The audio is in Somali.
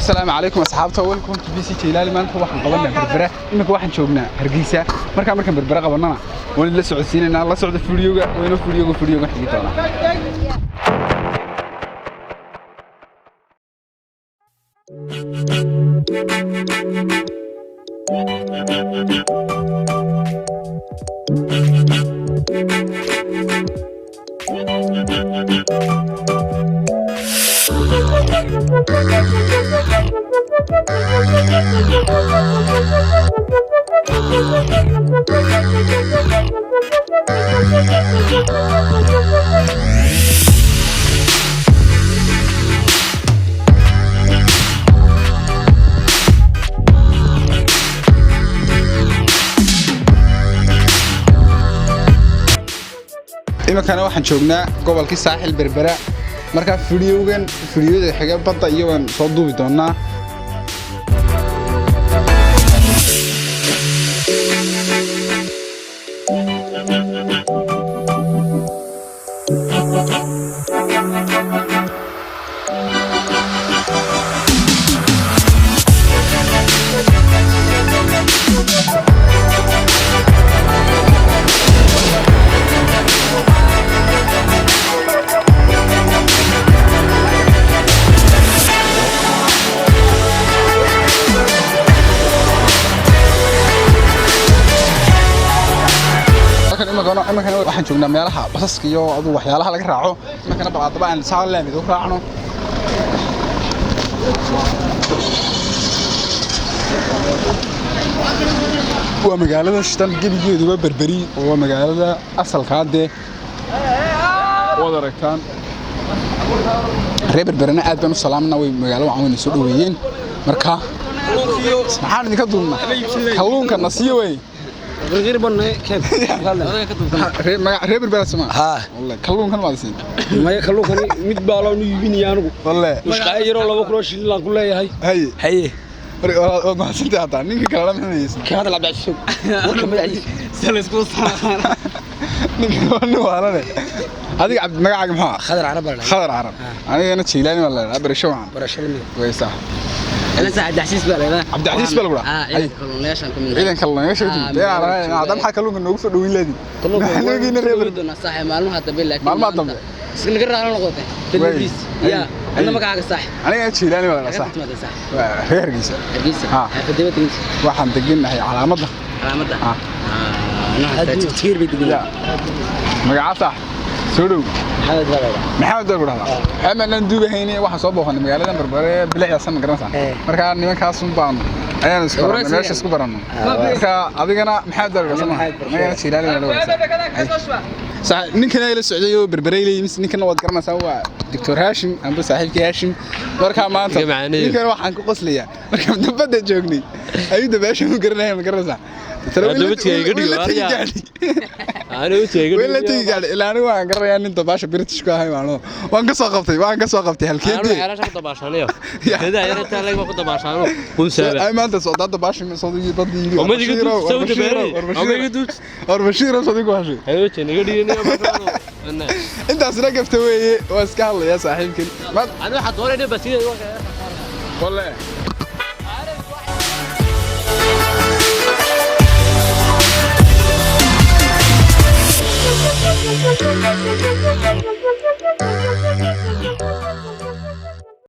Asalaamu calaykum asxaabta, welcome to BC Jilali. Maanta waxaan qabanaa Berbera. Iminka waxaan joognaa Hargeysa. Markaan Berbera qabanana waan la socodsiinaynaa. La socda fiidiyoga, wayna fiidiyoga xigi doonaa. Iminkana waxaan joognaa gobolkii Saaxil, Berbera. Markaa fiidiyogan fiidiyada xiga badda iyo waan soo duubi doonaa. Halkan iminkana waxaan joognaa meelaha basaska iyo aduu waxyaalaha laga raaco. Iminkana bal haddaba aan saa laamid u raacno. Waa magaalada shidan gebigeeduba Berberi oo waa magaalada asalkaa dee waad aragtaan. Reer Berberena aad baan u salaamna, way magaalo wacan wayna soo dhoweeyeen. Marka maxaan idinka duubnaa? Kalluunka nasiyo wey. Reer Berbera soma? Haa. Wallahi kalluunkan maad siin. Maya, kalluunkani mid baa loo iibinaya anigu. Wallahi. Mushqaayo yaroo 2,000 shilin aan ku leeyahay. Haye. Haye. Waad mahadsantahay. Hataa ninka kalena maxaysan? Ka hadal Cabdicasiis, warka madaxiisa. Ninka waa nin waalane. Adiga Cabdi, magacaaga maxaa? Khadar Carab baa la dhahaa. Khadar Carab. Anigana Jeylaani baa la dhahaa. Barasho wacan. Barasho lamid. Way sax. أنا سعد عبد العزيز بقى لا. Cabdicasiis baa lagu dhahaa. آه، كلونياشان كمين. Ciidanka kalluumaysiga sheegtay hadda maxaa kalluunka noogu soo dhaweyn leedii? Maxaa reer Berbera? صح، معلومة هذا بالله. Maalmaha dambe. بس نقرا على نقطة تلبيس يا أنا ما قاعد صح. Anigana Jeylaani baa la dhahaa, sax. صح صح. Waa reer Hargeysa. حرقيسة. آه. حفدي تنس. Waxaan degennahay calaamadda. علامة. آه. أنا كثير بيدقون. Ya magacaa sax, soo dhow. Maxamed baa la dhahaa. Maxamed baa lagu dhahdaa. Maxamed aan duubahayni waxaan soo booqanay magaalada Berbere bilicdaas, ma garanaysaa? Eh. Markaa nimankaas un baan ayaan isku baranay, meesha isku baranay. Marka adigana Maxamed baa lagu dhahaa. Maxamed Barasho. Anigana Jeylaani baa lagu dhahaa. Sax, ninkan ay la socday oo Berberey la yimid, ninkan waad garanaysaa, waa Dr. Hashim amba saaxiibkii Hashim. Markaa maanta Iga macaneeyo. ninkan waxaan ku qoslayaa markaan dabadda joognay ayuu dabaasha u garanaya, ma garanaysaa? Hadda wejiga iga dhigo, Wuu la tegi aryaa. gaadhay. Anu wejiga Way la tegi gaadhay. Ilaa anigu waan garanayaa nin dabaasha British ku ahay maano. Waan ka soo qabtay Anu halkeedii. xeelasha ku dabaashanayo. Kada yar inta lag ku dabaashano. Kun saaba. Ay maanta socdaa dabaasha soo badii yiri. Oma iga duub sawda beeray. Oma iga duub. War Bashiir soo ku hashay. Hayo wejiga iga dhiganayo markaanu. Intaasna gafta weeye, waa iska hadlayaa saaxiibkan. Ma Anu waxa doonayna bas sidii. Wallahi. Thank you.